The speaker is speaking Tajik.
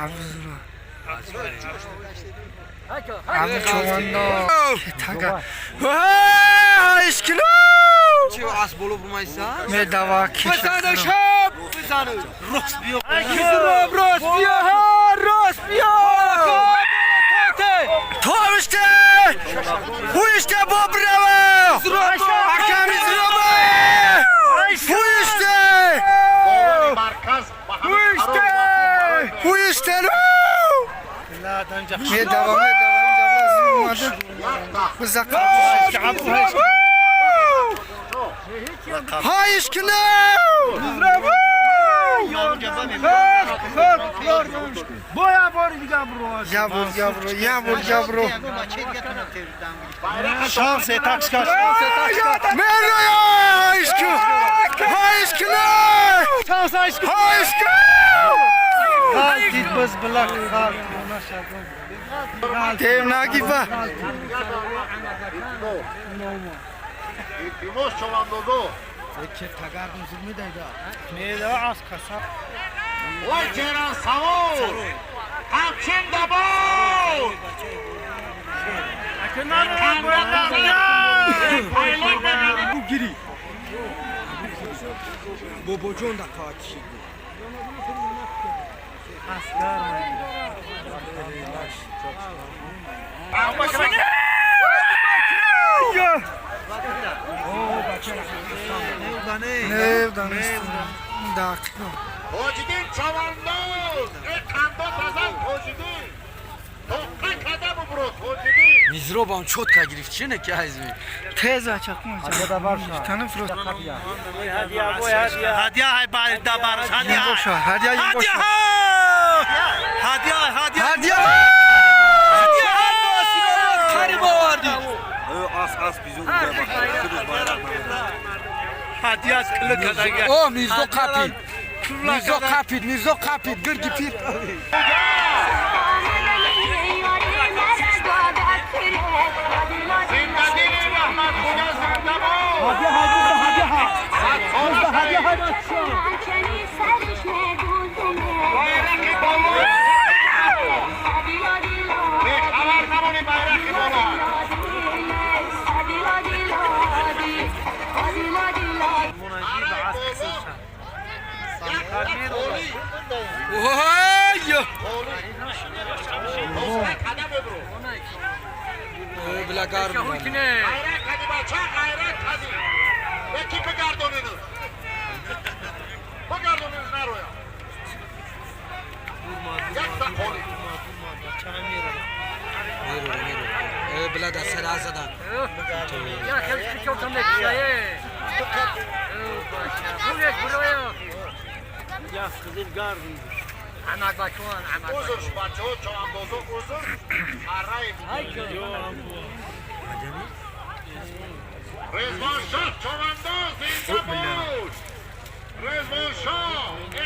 Абзура. Абу чувандо. Тага. Ва, ишкилу! Чи ас боло бурмайсан? Медава киша. Шаб! Бизану. Рост биё. Рост биё. Рост биё. Товиште! Хуиште бобрава! Аками зробе! Хуиште! Хуиште! Хуиште! Медава, медава, медава. Hayışkına! Yavur, yavru, yavur, yavru. Шанс такска, шанс такска. Мероя! Hayışkı! Hayışkına! Шанс айшку. Hayışkı! Халтит баз блак халт. Тевнаги ба. Илтимос, чувандозо. Медава ас каса. Ой, ҷеран савор, ҳамчин дабор. Гири. Бобоҷон да қават. Невданистам. Дақиқо. Тоҷиддин чавандоз, э қандо тазан, Тоҷиддин тоққа када бубро, Тоҷиддин. Мизробам чётко гирифт, чи не ки айзми. Тез ачакун. Тана фрот. Ҳадя ҳай бар да бар ҳадя. Боша, ҳадя Ҳадя. боша. Ҳадя, ҳадя. Ҳадя! Қариб оварди. Ас ас бизу байрақ. Ҳадя килик кадага. О, Мирзо қапид. Мирзо қапид, Мирзо қапид, гирги пир. Зиндадили раҳмат, худо зинда бод. Ҳадя ҳай, ҳадя ҳай. Ҳадя ҳай. Байрақи боло, бехабар намонӣ, байрақи боло. Араи боло якта холӣ. Ой! Тоққа када бубро. О, била гарм. Ғайрат кади, бача, ғайрат кади. Яки бигардонину, бигардонину, нароя якта холӣ. Мерора, мерора. Э, била да сара задан. Ya çok çok mekşaye. Я қизил гарди. Амак бачон, амак. Узр, бачаҳо, човандозо, узр, араи Резвоншоҳ човандоз, зинда буд Резвоншоҳ.